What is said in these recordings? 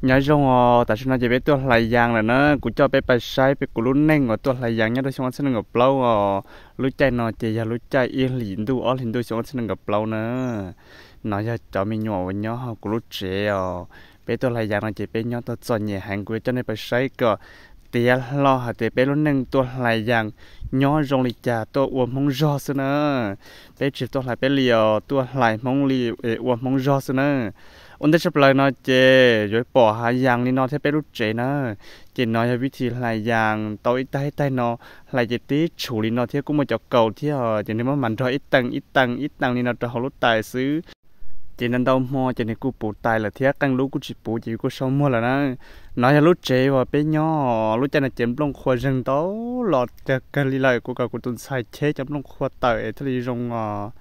Nyob zoo os, tam sim no ces peb tuaj hlais yas lawm na. Kuv coj peb pais saib peb kuv lub neej uas tuaj hlais yas nyob rau xyoo ob txhiab nees nkaum plaub os. Lub caij no ces yog lub caij ib hlis ntuj ob hlis ntuj xyoo ob txhiab nees nkaum plaub na. No yog cov me nyuam uas nyob hauv kuv lub tsev os. Peb tuaj hlais yas no ces peb nyob tau txom nyem heev, kuv yuav coj nej pais saib kom tiav hlo hais tias peb lub neej tuaj hlais yas nyob zoo li cas, tuaj ua Hmoob zog xwb na. Peb tsis tuaj hlais peb li os, tuaj hlais Hmoob li, ua Hmoob zog xwb na. Ua ntej tshaj plaws no ces yuav pom hav yas li no thiab peb lub tsev na. Ces no yog vib thi hlais yas tau ib taig ib taig no, hlais ces tib tshum li no thiab kuj muaj cov kaus thiab, ces nws muab mas nrog ib teem ib teem ib teem li no rau hauv lub tais xwb. Ces ntau ntau hmo ces nws kuj puv tais lawm thiab, qee lub kuj tsis puv ces kuj sau muag lawm na. No yog lub tsev uas peb nyob, lub caij no ces nplooj qhuav zeeg ntau los kawg kawg li lawm, kuv kom kuv tus ntxhais cheb cov nplooj qhuav tawm es thiaj li zoo os.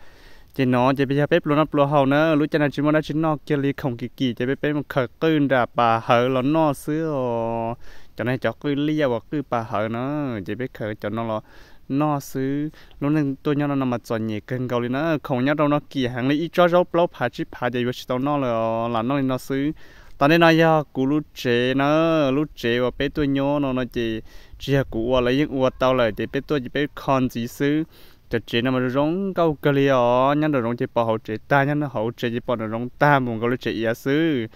Ces no ces yog peb pluas noj pluas haus na, lub caij no tsis muaj dab tsi noj kiag li, khoom kim kim ces peb peb mus khaws qwj nram pas hawv los noj xwb os. Cov no cov qwj liaj uas qwj pas hawv na, ces peb khaws cov no los noj xwb. Lub neej tuaj nyob no no mas txom nyem kawg nkaus li na, khoom nyob rau no kim heev li, ib tsob zaub plaub phav tsib phav ces yuav tsis tau noj lawm os, lam noj li no xwb. Tam sim no yog kuv lub tsev na, lub tsev uas peb tuaj nyob no no ces tsis yog kuv ua, lawv yeej ua tau lawm ces peb tuaj ces peb kho ntxiv xwb. Cov tsev no mas zoo nkauj kawg li os, nyob nraum zoov ces pom hauv tsev tag, nyob hauv tsev ces pom nraum zoov tag, npaum nkaus li tsev iav xwb.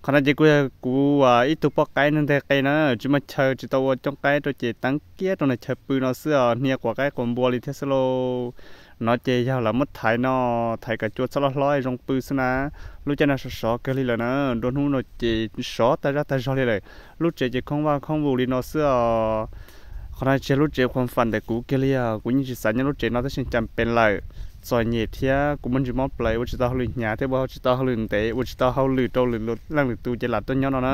Qhov no ces kuj yog kuv ib tug poj qaib neeg nteg qe na, tsis muaj chaw tsis tau ua cooj qaib rau ces teeb kiag rau nws chaw pw no xwb os, hnia quav qaib quav npua li thiab xwb lauj. No ces yog lawv muab thaiv no, thaiv kom cua txhob loj hlob zoo pw xwb na. Lub caij no sov sov kawg li lawm na, nruab hnub no ces sov tag zaj tag zog li lawm. Lub tsev ces khoob vaj khoob vus li no xwb os. Qhov no tsis yog lub tsev khuam fam ntawm kuv kiag li os, kuv yeej tsis xav nyob lub tsev no tab sis cas pes lawm, txom nyem thiab kuv muaj ntsis mob plawv, ua tsis tau hauj lwm hnyav thiab ua tsis tau hauj lwm ntev, ua tsis tau hauj lwm rau lwm leej lwm tus ces lam tuaj nyob no na.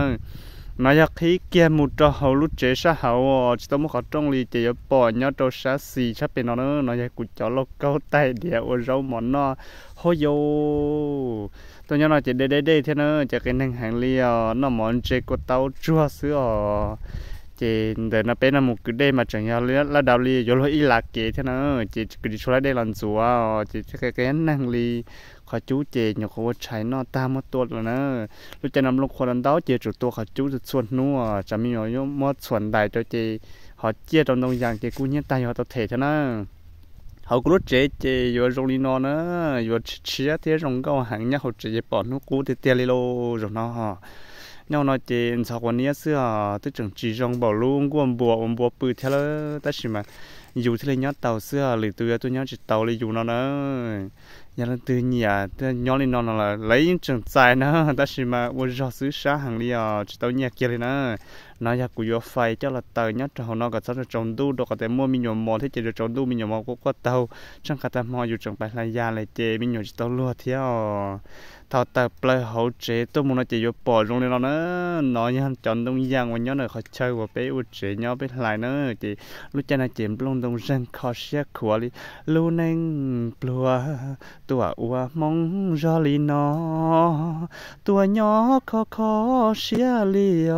No yog qhib kiag mus rau hauv lub tsev sab hauv uas tsis tau muaj qhov rooj li ces yuav pom nyob rau sab xis sab pem no na. No yog kuv cov lauj kaub tais diav ua zaub mov noj hauj yau. Tuaj nyob no ces deb deb dej thiab na, ces qias neeg heev li os, noj mov ntse kua taub tsuag xwb os. Ces ntawm no peb no mus kwv dej mas tseem yog laj dav li, yuav luag ib lav kev thiab na, ces kwv tsis tshua laib dej los ntxuav os, ces qias qias neeg li. Qhov cub ces nyuam qhuav ua tshais noj tag muab tua lawm na. Lub caij no nplooj qhuav ntau ces tsum tua qhov cub txhua hnub, tsam me nyuam muab txhuam ntais rau ces ho ciaj rau ntoo yas ces kuj nyiab tag yuav tau them thiab na. Hauv kuv lub tsev ces yuav zoo li no na, yuav tshiab tshiab thiab zoo nkauj heev, nyob hauv tsev ces pom hnub qub tiag tiag li lauj zaum no. Nyob no ces ntxhov quav niab xwb os, twb tseem tsis zoo npaum lub nkuaj npua uas npua pw thiab lawm, tab sis mas yus thiaj li nyob tau xwb os, lwm tus yuav tuaj nyob tsis tau li yus no na. Yog leej twg nyiam nyob li no no lawm lawv yeej tseem txais na, tab sis mas ua zog xwb sab heev li os, tsis tau nyiaj kiag li na. No yog kuv yuav fais coj los taws nyob rau hauv no kom txhob tsaus ntuj, rau qhov tias muaj me nyuam mos thiab ces tsaus ntuj me nyuam mos quaj quaj taug, tsheej qhov tag hmo yus tseem pais hlais yas lawm ces me nyuam tsis tau luag thiab os. Thaum tawm plaws hauv tsev tuaj mus no ces yuav pom zoo li no na. No yog cov ntoo yas uas nyob ntawm qhov chaw uas peb ua tsev nyob peb hlais na. Ces lub caij no ces nplooj ntoo zeeg kho siab khuav li. Lub neej pluag tuaj ua Hmoob zog li no, tuaj nyob kho kho siab li